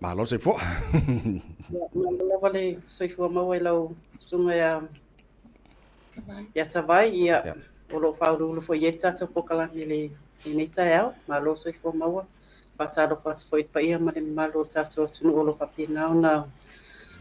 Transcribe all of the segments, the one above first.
Malo le soifua. Ia, malo lava le soifua maua i lau susuga ia Tavai, ia, o lo o faauluulu foi i ai le tatou polokalame i lenei taeao. Malo le soifua maua. Faatalofa atu foi i le paia ma le mamalu o le tatou atunuu o lo o faapena ona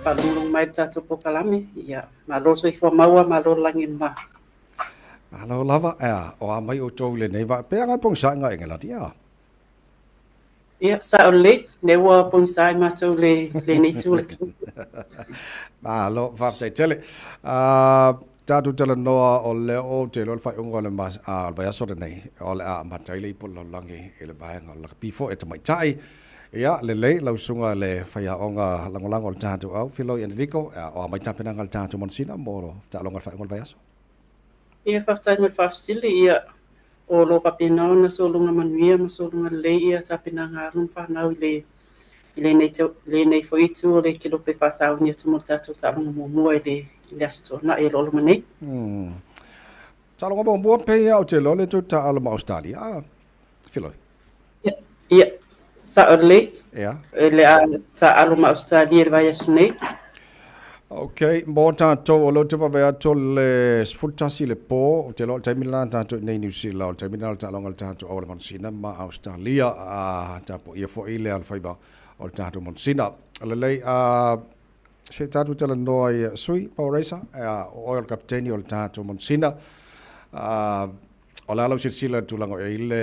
faalogologo mai i le tatou polokalame. Ia, malo le soifua maua, malo le lagi e mama. Malo lava, ea, o a mai outou i lenei vaa, pe aga e pogisa i Engelandi, ia? Ia, sao lelei, lea ua pogisa i matou i lenei itu o le kau. Malo, faafetai tele. Tatou talanoa o lea ou te iloa le faaiuga o le vaiaso lenei, o le a amata ai le ipu o le lalolagi i le vaega o le lakapi foi a tamaitai. Ia, lelei lau susuga i le faiaoga lagolago o le tatou au, Filoi Enerico, o a mai tapenaga a le tatou manusina mo taaloga o le faaiuga o le vaiaso? Ia, faafetai mo le faafesili. Ia, o lo o faapena ona sologa manuia ma sologa lelei ia tapenaga a alo ma fanau i lenei foi itu o le kelope faasauni atu mo le tatou taaloga muamua i le Aso Toonai o lo o loma nei. Taaloga muamua pei lava ou te iloa o lea tou te taaalo ma Ausetalia, Filoi? Ia, sao lelei. O le a taaalo ma Ausetalia i le vaiaso nei. Ok, mo tatou o lea ou te vaavaai atu o le 11 i le po, ou te iloa o le taimi lena tatou i inei i Niu Sila, o le taimi lena o le taaloga a le tatou au a le Manusina ma Ausetalia, a tapuaia foi le alofaiva o le tatou Manusina. Lelei, se i tatou talanoa i Sui Paul Racer, o oe o le kapiteni o le tatou Manusina. O le a lau silasila i le tulaga o i ai le,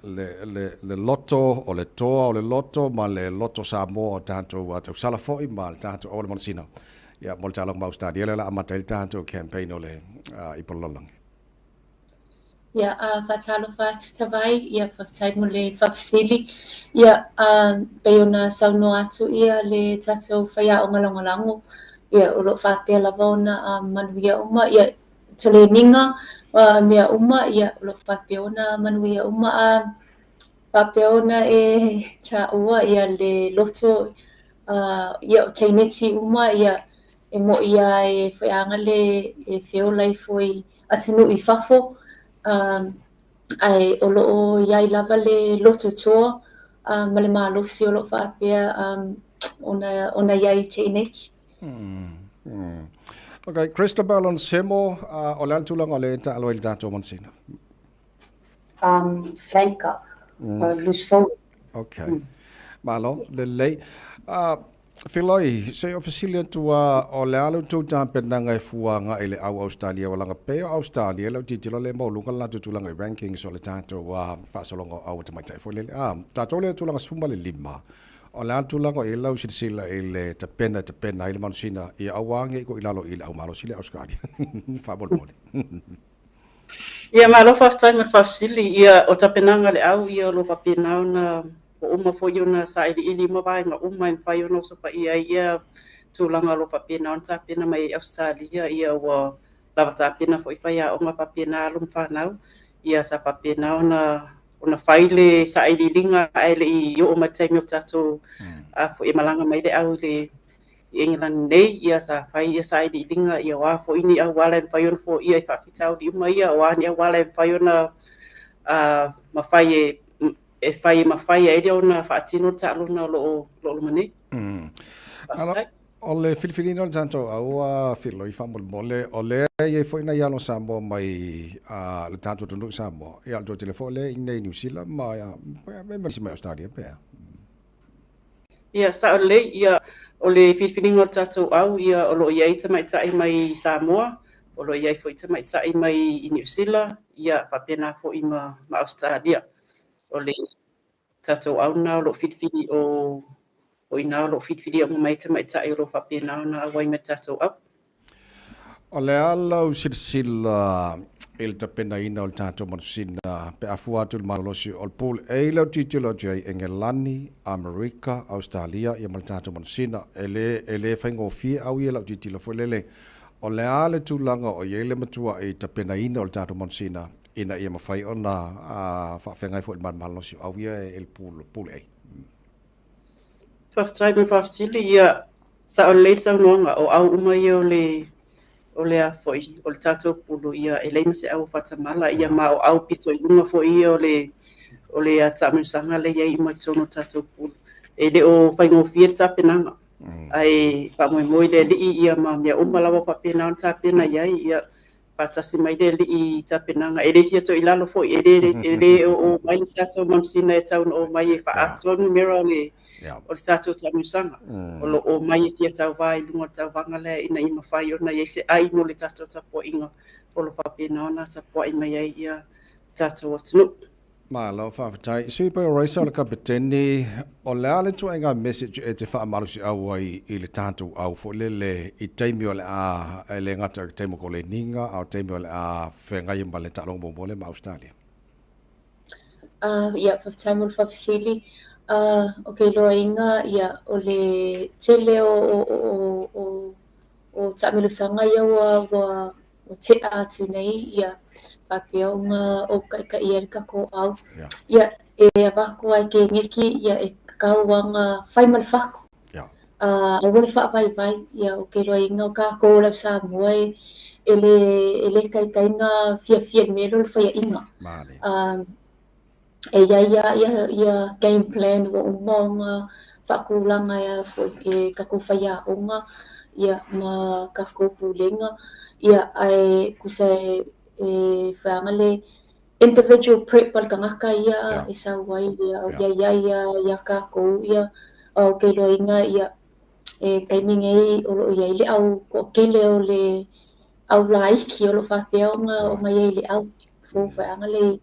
le, le, le loto, o le toa o le loto ma le loto Samoa o tatou tausala foi ma le tatou au a le Manusina. Ia, mo le taaloga ma Ausetalia lea o le a amata ai le tatou campaign o le Ipu o le Lalolagi. Ia, faatalofa atu Tavai, ia faafetai mo le faafesili. Ia, pei ona saunoa atu ia le tatou faiaoga lagolago, ia o lo o faapea lava ona manuia uma, ia toleniga ma mea uma, ia, o lo o faapea ona manuia uma. A faapea ona e taua ia le loto, ia o teineti uma, ia, e mo'i lava e faiaga le e feola ifo i atunuu i fafo, ae o lo o i ai lava le loto toa ma le malosi o lo o faapea ona i ai i teineti. Ok, Christabel Onsemo, o le a le tulaga o lea e taalo ai le tatou Manusina? Flanker, loose forward. Ok, malo, lelei. Filoi, se i ou fesili atu lava, o le a la outou tapenaga e fua agai i le au Ausetalia? Ua laga pea o Ausetalia i lau tilotilo lea e maualuga le latou tulaga i rankings o le tatou faasologa o au a tamaitai foi lele. Tatou lea i le tulaga 15, O le a le tulaga o i ai lau silasila i le tapena e tapena ai le manusina ia aua ne i ko i lalo i le au malosi le Ausetalia? Faamolemole. Ia, malo faafetai mo le faafesili. Ia, o tapenaga a le au, ia, o lo o faapena ona ua uma foi ona sailiili uma vaega uma e mafai ona osofaia ai ia tulaga o lo o faapena ona tapena mai ai Ausetalia. Ia, ua lava tapena foi faiaoga faapena alo ma fanau. Ia, sa faapena ona ona fai le sailiiliga ae le i oo mai le taimi o le tatou foi e malaga mai le au i le i Engelani nei, ia sa fai ia sailiiliga, ia o a foi ni auala e mafai ona foia i faafitauli uma ia, o a ni auala e mafai ona mafai e fai e mafai ai ona faatino le taaloga o lo o loma nei. Faafetai. O le filifiliina o le tatou au a Filoi faamolemole, o lea e i ai foi nai alo Samoa mai le tatou atunuu i Samoa, ia o le toatele foi lea i inei i Niu Sila ma ma isi mai Ausetalia pe a? Ia, sao lelei, ia, o le filifiliga o le tatou au, ia, o lo o i ai tamaitai mai Samoa, o lo o i ai foi tamaitai mai i Niu Sila, ia, faapena foi ma Ausetalia. O le tatou au lena o lo o filifili o o i ina o lo o filifilia uma mai ai tamaitai o lo o faapena ona auai mai i le tatou au. O le a lau silasila i le tapenaina o le tatou manusina pe a fua atu i le malolosi o le Pool A lea ou tilotilo atu i ai, Engelani, Amerika, Ausetalia ia ma le tatou manusina. E le, e le faigofie au ia i lau tilotilo foi lele. O le a le tulaga o i ai le matuai tapenaina o le tatou manusina ina ia mafai ona faafeagai foi i le malolosi o au ia i le Pool A? Faafetai mo le faafesili. Ia, sao lelei le saunoaga, o au uma ia o le o le a foi, o le tatou pulu, ia e leai ma se au o faatamala, ia ma o au pito i luga foi ia o le o le taamilosaga lea e i ai uma i totonu o le tatou pulu. E le o faigofie le tapenaga, ae faamoemoe i le Alii ia ma mea uma lava faapena ona tapena i ai, ia faatasi mai le Alii i tapenaga. E le fia toilalo foi, e le e le oo mai le tatou manusina e tau ona oo mai e faaatoa numera o le o le tatou taamilosaga. O lo o omai e fia tauva i luga o le tauvaga lea ina ia mafai ona i ai se ai mo le tatou tapuaiga o lo o faapena ona tapuai mai ai ia tatou atunuu. Malo faafetai. Sui Pai Raisa o le Kapeteni, o le a le ituaiga message e te faamalosiau ai i le tatou au foi lele i taimi o le a, e le gata i le taimi o koleniga, a o taimi o le a feagai ma le taaloga muamua lea ma Ausetalia? Ia, faafetai mo le faafesili. O ke iloaina, ia, o le tele o, o, o, o, o taamilosaga ia ua, ua, ua tea atu nei, ia, faapea ona ou taʻitaʻi ai le tatou au. Ia, e avatu ai ke geki, ia, e tatau ona fai ma le fatu. Aua le faavaivai, ia, o ke iloaina o tatou o le au Samoa e, e le, e le taitai ona fiafia i le mea lea o le faiaʻiga. E i ai lava ia, ia game plan ua uma ona faatulaga e a foi e tatou faiaoga ia ma tatou pulega ia ae tusa e e faiaga le individual prep a le tagata ia e sau ai ia ia i ai ia ia tatou ia ou te iloaina ia e taimi nei o lo o i ai le au toatele o le au laiti o lo o faapea ona ona i ai le au fou faiaga le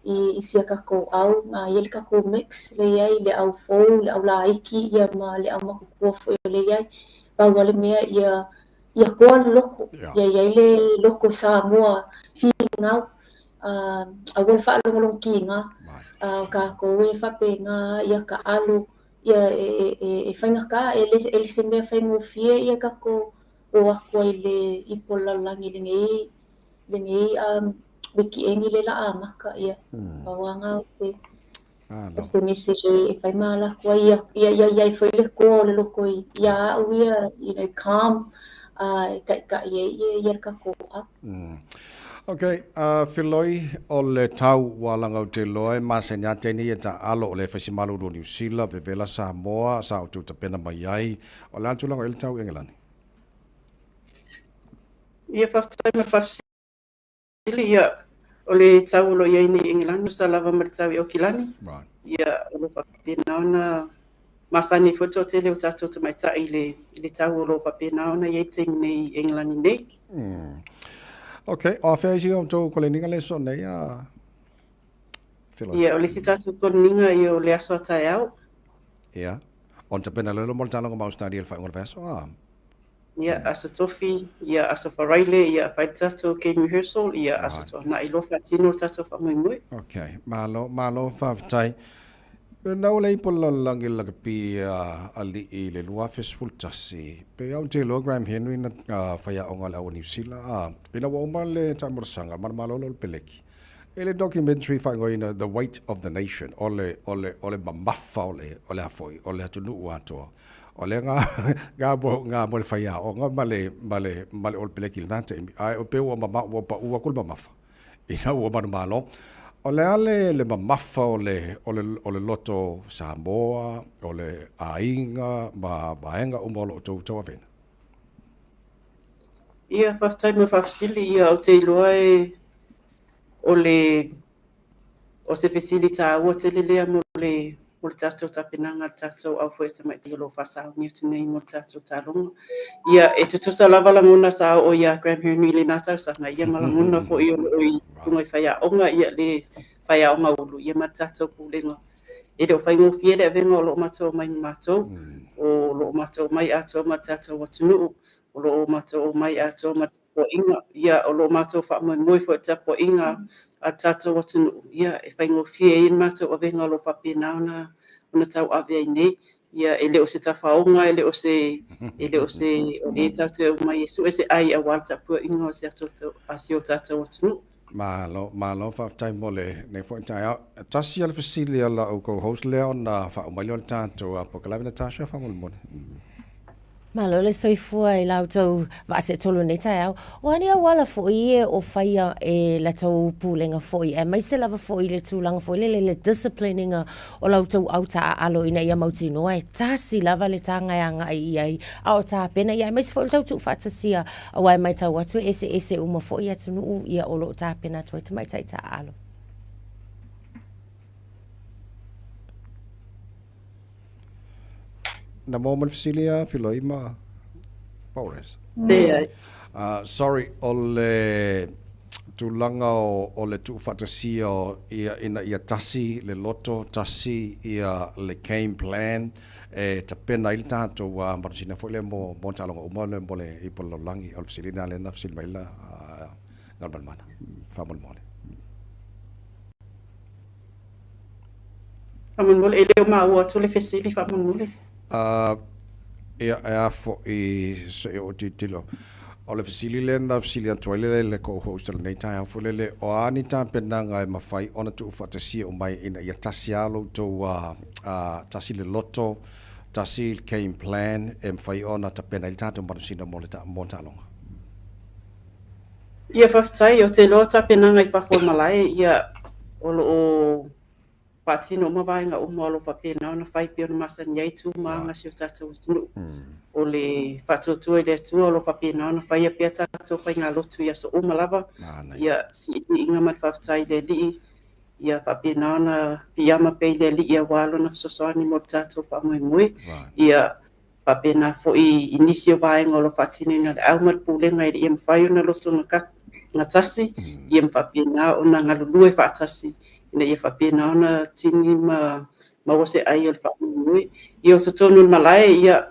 i sia tatou au, a i ai le tatou mix lea i ai le au fou, le au laiti ia ma le au matutua foi o lea i ai. Pau lava le mea ia ia toa le loto, ia i ai le loto Samoa finau, aua le faalogologo kiga, o tatou e faapena ia taalo, ia e faigata, e le se mea faigofie ia tatou o atu ai i le ipu o le lalolagi i lenei lenei wekieni le la amata ia pau lava na o se o se message e fai ma ala atu ai ia ia ia i ai foi le toa o le loto ia au ia you know calm e taʻitaʻi ai ia ia le tatou au. Okay, Filoi, o le tau ua laga ou te iloa e masani a teine ia taalo o le faisi malulu o Niu Sila, vevela Samoa, sa outou tapena mai ai. O le a le tulaga i le tau i Engelani? Ia, faafetai mo le faafesili. Ia, o le tau o lo o i ai nei i Engelani, tusa lava ma le tau i Aukilani. Ia, o lo o faapena ona masani ai foi le toatele o tatou tamaitai i le, i le tau o lo o faapena ona i ai le taimi nei i Engelani nei. Ok, o afea isi o outou koleniga le aso nei a Philo? Ia, o le isi tatou koleniga ia o le aso a taeao. Ia, ona tapena loa mo le taaloga ma Australia i le faaiuga o le vaiaso a? Ia, Aso Tofi, ia, Aso Faraile, ia, fai le tatou game rehearsal, ia, Aso Toanai loa faatino le tatou faamoemoe. Ok, malo, malo faafetai. Na ua le ipo le lalolagi le lakapi a alii i le 2011, pe au te iloa Graham Henry na faiaoga i le au a Niu Sila, a, ina ua uma le taamulasaga ma le malolo o le peleki. I le documentary faaigoaina The Weight of the Nation, o le, o le, o le mamafa o le, o le a foi, o le atunuu atoa. O lea nga, nga mo, nga mo le faiaoga ma le, ma le, ma le All Black i lena taimi, ae o pei ua mama, ua paʻu atu le mamafa ina ua manumalo. O le a le, le mamafa o le, o le, o le loto Samoa, o le aiga ma vaega uma o lo o outou tauaveina? Ia, faafetai mo le faafesili. Ia, ou te iloa e, o le, O se fesili taua tele lea mo le mo le tatou tapenaga a le tatou au foi tamaitai o lo o faasauni atu nei mo le tatou taaloga. Ia, e tutusa lava lagona sa oo iā Graham Henry i lena tausaga, ia ma lagona foi o lo o i luga i faiaoga, ia le faiaoga ulu, ia ma le tatou pulega. E le o faigofie le avega o lo o matou omai ma matou, o lo o matou omai atoa ma le tatou atunuu, o lo o matou omai atoa ma le tapuaiga, ia, o lo o matou faamoemoe foi i le tapuaiga a le tatou atunuu, ia, e faigofie ai le matou avega o lo o faapena ona ona tauave ai nei. Ia, e le o se tafaoga, e le o se, e le o se, o lea tatou te omai e sue se ai aua le tapuaiga o si a si o tatou atunuu. Malo, malo faafetai mo lenei foi taeao. Tasi lava le fesili a la outou host lea ona faauma ai lea o le tatou polokalame Natasha faamolemole. Malo le soifua i la outou vaaseetolu i lenei taeao. O a ni auala foi e o faia e la tou pulega foi aemaise lava foi i le tulaga foi lele le discipline ina o la outou au taaalo ina ia mautinoa e tasi lava le taga e agai i ai a o tapena ia aemaise foi o le tau tuufaatasia aua e matau atu e eseese uma foi atunuu ia o lo o tapena atu ai tamaitai taaalo. Na maua mai le fesili a Filoi ma Paures. Leai. Sorry, o le tulaga o le tuufaatasia o ia ina ia tasi le loto, tasi ia le game plan e tapena ai le tatou manusina foi lea mo mo taaloga uma le mo le ipu o le lalolagi. O le fesili lena lea na fesili mai la Galumalemana. Faamolemole. Faamolemole, e le o maua atu le fesili faamolemole. Ia, e a foi se i ou tilotilo. O le fesili lea na fesili atu ai le le co-host o lenei taeao foi lele, o a ni tapenaga e mafai ona tuufaatasia uma ai ina ia tasi lava lo outou, tasi le loto, tasi le game plan e mafai ona tapena ai le tatou manusina mo le mo taaloga? Ia, faafetai. Ou te iloa tapenaga i fafo o le malae, ia, o lo o faatino uma vaega uma o lo o faapena ona fai pei ona masani ai tu ma aga a si o tatou atunuu. O le faatuatua i le Atua o lo o faapena ona faia pea tatou faigalotu i aso uma lava. Ia, siiliiga ma le faafetai i le Alii, ia faapena ona piiama pea i le Alii aua Lona fesoasoani mo le tatou faamoemoe. Ia, Faapena foi i nisi o vaega o lo o faatinoina le au ma le pulega e le ia mafai ona loto gatasi, ia ma faapena ona galulue faatasi ina ia faapena ona tini ma maua se ai o le faamoemoe. Ia o totonu o le malae, ia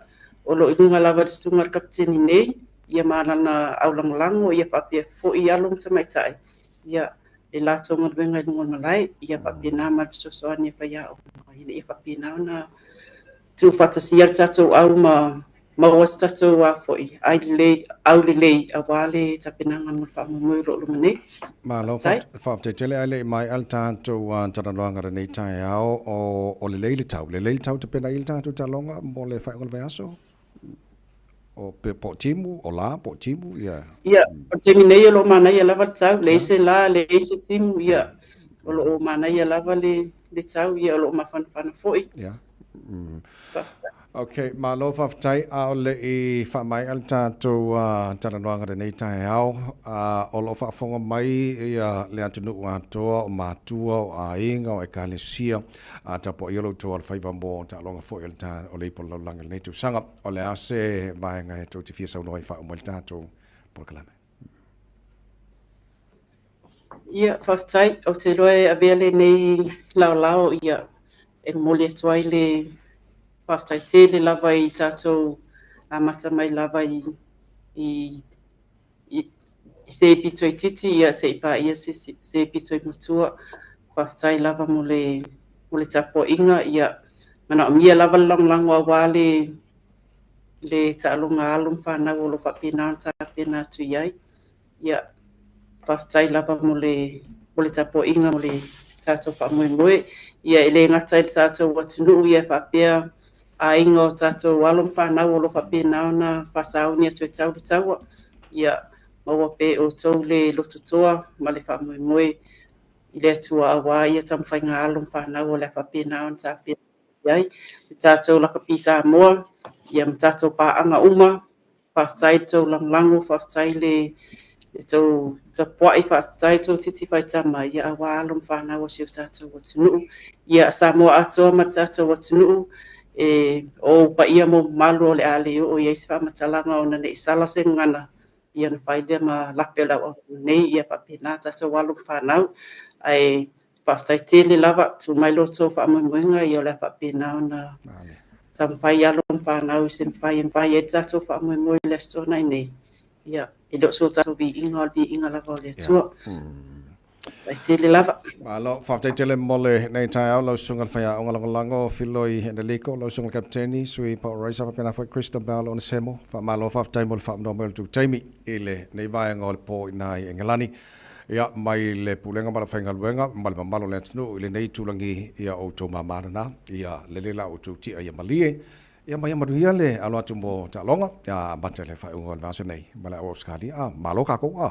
o lo o i luga lava i le susuga i le Kapeteni nei, ia ma lana aulagolago, ia faapea foi alo ma tamaitai, ia le latou galuega i luga o le malae, ia faapena ma le fesoasoani a faiaoga ina ia faapena ona tuufaatasia le tatou au ma maua se tatou a foi ai lelei, au lelei aua le tapenaga mo le faamoemoe o lo o luma nei. Malo, faafetai tele ae le i maea le tatou talanoaga i lenei taeao, o lelei le tau, lelei le tau tapena ai le tatou taaloga mo le faaiuga o le vaiaso? O pe po o timu, o la po o timu, ia. Ia, o le taimi nei o lo o manaia lava le tau, leai se la, leai se timu, ia, o lo o manaia lava le, le tau, ia, o lo o mafanafana foi. Ia. Faafetai. Ok, malo faafetai, a o le i faamaea le tatou talanoaga i lenei taeao, o lo o faafofoga mai ia le atunuu atoa, o matua, o aiga, o ekalesia, a tapuaia lo outou alofaiva mo taaloga foi o le ipu o le lalolagi i lenei tausaga. O le a se vaega e tou te fia saunoa ai faauma ai le tatou polokalame? Ia, faafetai. Ou te iloa e avea lenei laolao ia e momoli atu ai le faafetai tele lava i tatou amata mai lava i i i se pito itiiti ia se i paia se se pito i matua. Faafetai lava mo le mo le tapuaiga ia manaomia lava le lagolago aua le le taaloga alo ma fanau o lo o faapena ona tapena atu i ai. Ia, faafetai lava mo le mo le tapuaiga mo le tatou faamoemoe. Ia, e le gata i le tatou atunuu ia faapea aiga o tatou alo ma fanau o lo o faapena ona faasauni atu e tau le taua. Ia, maua pea e outou le lototoa ma le faamoemoe i le Atua aua ia taumafaiga a alo ma fanau o le a faapena ona tapena i ai le tatou lakapi Samoa, ia ma tatou paaga uma. Faafetai i le tou lagolago, faafetai i le tou tapuai, faafetai i le tou titi faitama, ia aua alo ma fanau a si o tatou atunuu. Ia Samoa atoa ma le tatou atunuu, e o ou paia ma ou mamalu o le a le oo i ai se faamatalaga ona ne i sala se gagana, ia ona fai lea ma lape o le auauna nei, ia faapena tatou alo ma fanau. Ae faafetai tele lava, tuu mai lo outou faamoemoega, ia o le a faapena ona taumafai alo ma fanau i se mafai e mafai ai le tatou faamoemoe i le Aso Toonai nei. Ia, e le o so tatou viiga, o le viiga lava o le Atua. Faafetai tele lava. Malo, faafetai tele mo lenei taeao lau susuga i le faiaoga lagolago Filoi Eneliko, lau susuga i le Kapeteni, Sui Paul Raisa faapena foi Christabel Onesemo. Faamalo faafetai mo le faaavanoa mai o le tou taimi i lenei vaega o le po i ina i Engelani. Ia, mai le Pulega ma le Aufaigaluega ma le mamalu o le atunuu i lenei itulagi, ia outou mama lena, ia lelei la outou tia ia malie. Ia ma ia manuia le alo atu mo taaloga, ia amata i le faaiuga o le vaiaso nei ma le au Ausetalia. A, malo kākou, a.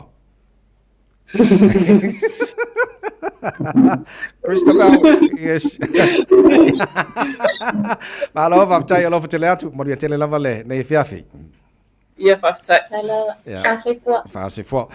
Christabel, yes. Malo, faafetai, alofa tele atu, manuia tele lava lenei afiafi. Ia, faafetai. Faafetai. Faasoifua. Faasoifua.